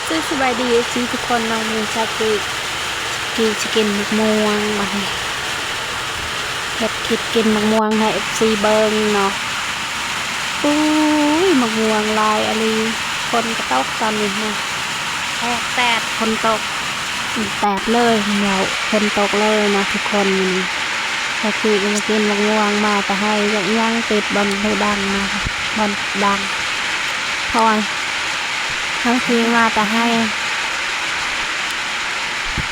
ສະບາຍດີ ເອັຟຊີ ທຸກຄົນເນາະ ມື້ນີ້ສາວກີ ກີຊິກິນໝາກມ່ວງ ມາໃຫ້ເຮັດຄລິບກິນໝາກມ່ວງໃຫ້ ເອັຟຊີ ເບິ່ງເນາະ. ໂອ້ຍ ໝາກມ່ວງຫຼາຍອີ່ຫຼີ ຝົນກໍຕົກຕອນນີ້ນະ ແຕດໆ ຝົນຕົກ ແຕດເລີຍ ແລ້ວຝົນຕົກເລີຍເນາະທຸກຄົນ. ມື້ນີ້ສາວກີກໍມາກິນໝາກມ່ວງ ມາແຕ່ໄຮ່ ຈັກອີ່ຫຍັງຕິດບ່ອນຫູດັງນະ ບ່ອນດັງ ເພາະວ່າສາວກີມາແຕ່ໄຮ່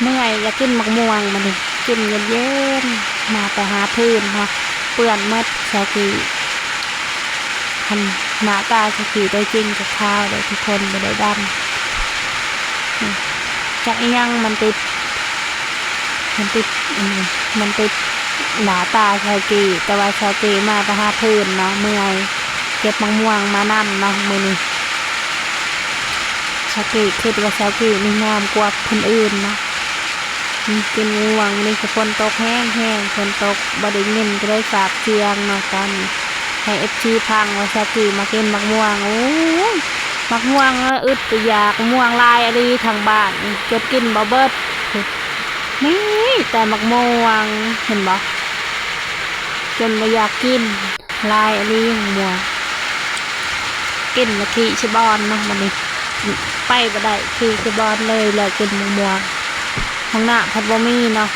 ເມື່ອຍ ຢາກກິນໝາກມ່ວງ ມື້ນີ້ກິນເຢັນໆ ມາແຕ່ຫາພື້ນເນາະ ເປື້ອນໝົດສາວກີ ອັນ ໜ້າຕາສາວກີໂຕຈິງກໍຂາວເດ້ທຸກຄົນ ບໍ່ໄດ້ດຳ. ຈັກອີ່ຫຍັງມັນຕິດ ມັນຕິດ ອືມ ມັນຕິດໜ້າຕາສາວກີ ແຕ່ວ່າສາວກີມາແຕ່ຫາພື້ນເນາະ ເມື່ອຍ ເກັບໝາກມ່ວງມານຳເນາະມື້ນີ້. ສາວກີຄິດວ່າສາວກີນີ້ງາມກວ່າຄົນອື່ນເນາະ. ອືມ ກິນໝາກມ່ວງ ມື້ນີ້ກໍຝົນຕົກແຮງໆ ຝົນຕົກ ບໍ່ໄດ້ຍິນ ກໍເລີຍຝາກສຽງເນາະຕອນນີ້ ໃຫ້ ເອັຟຊີ ຟັງວ່າສາວກີມາກິນໝາກມ່ວງ. ໂອ້ຍ ໝາກມ່ວງອຶດແຕ່ຢາກ ໝາກມ່ວງຫຼາຍອີ່ຫຼີທາງບ້ານ ຈົນກິນບໍ່ເບິດ. ນີ້ແຕ່ໝາກມ່ວງ ເຫັນບໍ່ ຈົນບໍ່ຢາກກິນ ຫຼາຍອີ່ຫຼີໝາກມ່ວງ. ກິນແລ້ວຂີ້ຊິບ່ອນເນາະ ບັດນີ້ໄປບໍ່ໄດ້ ຂີ້ຊິບ່ອນເລີຍ ແລ້ວກິນໝາກມ່ວງ. ຫ້ອງນ້ຳພັດບໍ່ມີເນາະ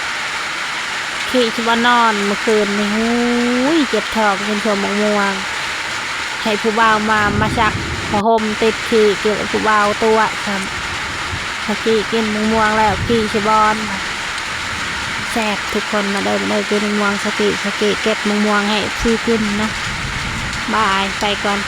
ຂີ້ຊິບໍ່ນອນມື້ຄືນນີ້. ໂອ້ຍ ເຈັບທ້ອງກິນຊົມໝາກມ່ວງ ໃຫ້ຜູ້ບ່າວມາ ມາຊັກຜ້າຫົ່ມຕິດຂີ້ ກິນໃຫ້ຜູ້ບ່າວຕົວະຊ້ຳ. ສາວກີກິນໝາກມ່ວງແລ້ວ ຂີ້ຊິບ່ອນ. ແຊບທຸກຄົນ ມາເດີ ມາເດີ ກິນໝາກມ່ວງສາວກີ ສາວກີເກັບໝາກມ່ວງໃຫ້ ເອັຟຊີ ກິນເນາະ. ບາຍ ໄປກ່ອນ.